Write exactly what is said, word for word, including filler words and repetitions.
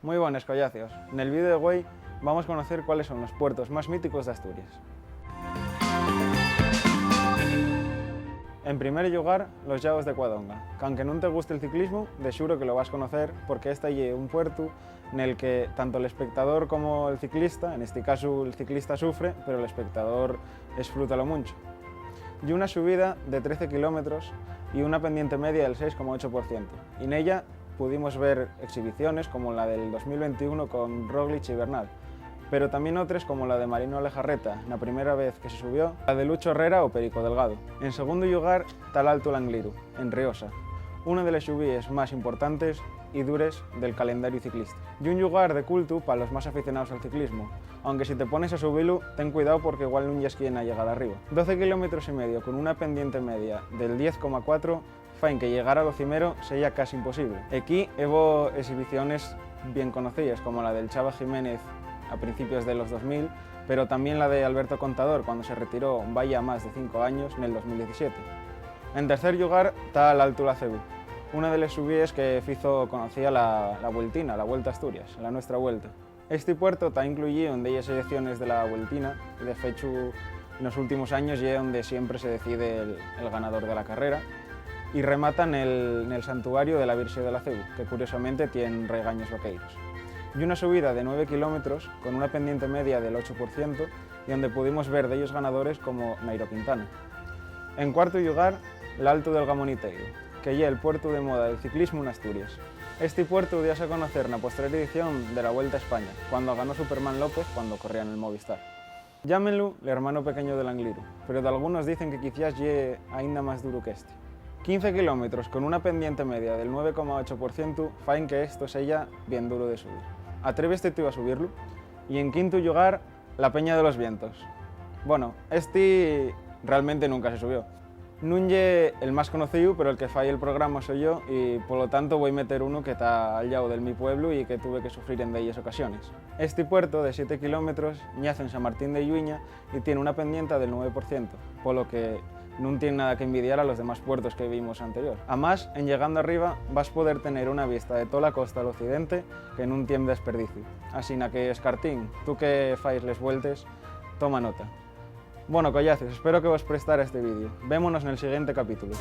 Mui bones, collacios. Nel vídeo de güei vamos conocer cuáles son los puertos más míticos d'Asturias. En primer llugar, los llagos de Cuadonga. Qu'aunque nun te guste'l ciclismu, de xuru que lo vas conocer, porque esta ye un puertu nel que tanto l'espectador como el ciclista, nesti casu el ciclista sufre, pero l'espectador esfrútalo muncho. Ye una subida de trece kilómetros y una pendiente media del seis coma ocho por ciento, y nella pudimos ver exhibiciones como la del dos mil veintiún con Roglic y Bernal, pero tamién otres como la de Marino Lejarreta na primera vez que se subió, la de Lucho Herrera o Perico Delgado. En segundu llugar, ta l'Altu Langliru, en Riosa, una de les subíes más importantes y dures del calendariu ciclísticu. Ye un llugar de cultu pa los más aficionaos al ciclismu, aunque si te pones a subilu, ten cuidao, porque igual nun ye esquí na llegada arriba. Doce kilómetros y medio con una pendiente media del diez coma cuatro faen que llegar a lo cimero seya casi imposible. Equí hebo exhibiciones bien conocíes, como la del Chava Jiménez a principios de los dos mil, pero tamién la de Alberto Contador cuando se retiró, vaya, más de cinco años, nel dos mil diecisiete. En tercer llugar, ta l'Altu Lacebú, una de les subíes que fizo conocía la, la Vueltina, la Vuelta a Asturias, la nuestra Vuelta. Esti puertu ta incluyíu en delles ediciones de la Vueltina, y de fechu, nos últimos años ye onde siempre se decide el, el ganador de la carrera, y remata nel, nel santuariu de la Virxe de Lacebú, que curiosamente tien raigaños vaqueiros. Ye una subida de nueve kilómetros, con una pendiente media del ocho por ciento, y onde pudimos ver dellos ganadores como Nairo Quintana. En cuartu llugar, l'Altu del Gamoniteiro, que ye el puertu de moda del ciclismu n'Asturias. Esti puertu dióse a conocer na postrer edición de la Vuelta a España, cuando ganó Superman López cuando corría nel Movistar. Llámenlu l'hermanu pequeño de l'Angliru, pero dalgunos dicen que quiciás ye aínda más duru qu'esti. Quince kilómetros con una pendiente media del nueve coma ocho por ciento faen que esto seya bien duru de subir. Atréveste tú a subirlu? Y en quintu llugar, la Peña de los Vientos. Bueno, esti realmente nunca se subió. Nun ye el más conocíu, pero el que fai el programa soi yo, y polo tanto voi meter unu que ta al llau del mi pueblu y que tuve que sufrir en delles ocasiones. Esti puertu de siete kilómetros ñace en San Martín de Lluiña y tien una pendienta del nueve por ciento, polo que nun tien nada que envidiar a los demás puertos que vimos anterior. Amás, en llegando arriba, vas poder tener una vista de tola costa al occidente que nun tien desperdiciu. Asina que, Escartín, tú que fais les vueltes, toma nota. Bueno, collacios, espero que vos prestara este vídeo. Vémonos nel siguiente capítulo.